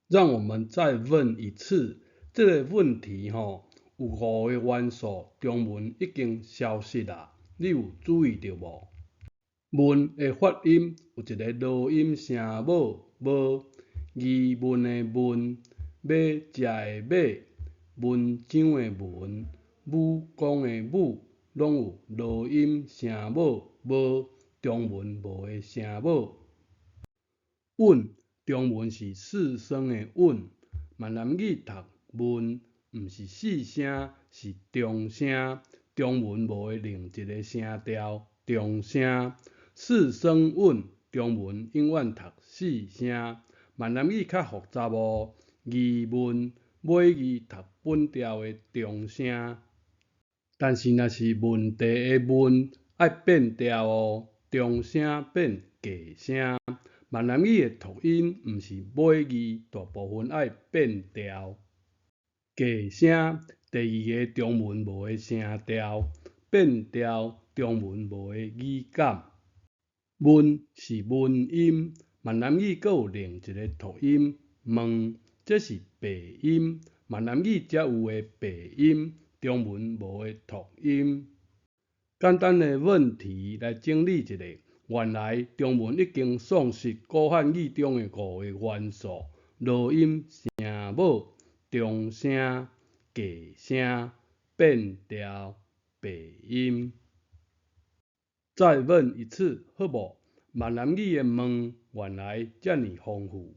讓我們再問一次，這个問題吼，有五個元素，中文已經消失啦，你有注意著無？問的發音有一个濁音聲母無，疑問的問，欲食的欲，文章的文，武功的武，攏有濁音聲母無，中文無的聲母。穩中文是四聲的穩，閩南語讀問，毋是四聲，是中聲，中文無的另一个聲調中聲。四聲穩，中文永遠讀四聲。閩南語較複雜哦，疑問尾字讀本調的中聲，但是若是問題的問，愛變調哦，中聲變假聲。閩南語的讀音毋是尾字，大部分愛變調。假聲，第二个中文無的聲調，變調中文無的語感。問是悶音，閩南語閣有另一个讀音問，這是白音，閩南語才有的白音，中文無的讀音。簡單的問題來整理一下，原來中文已經喪失古漢語中的五個元素：濁音聲母、中聲、假聲、變調、白音。再問一次，好無？閩南語的問原來遮爾豐富。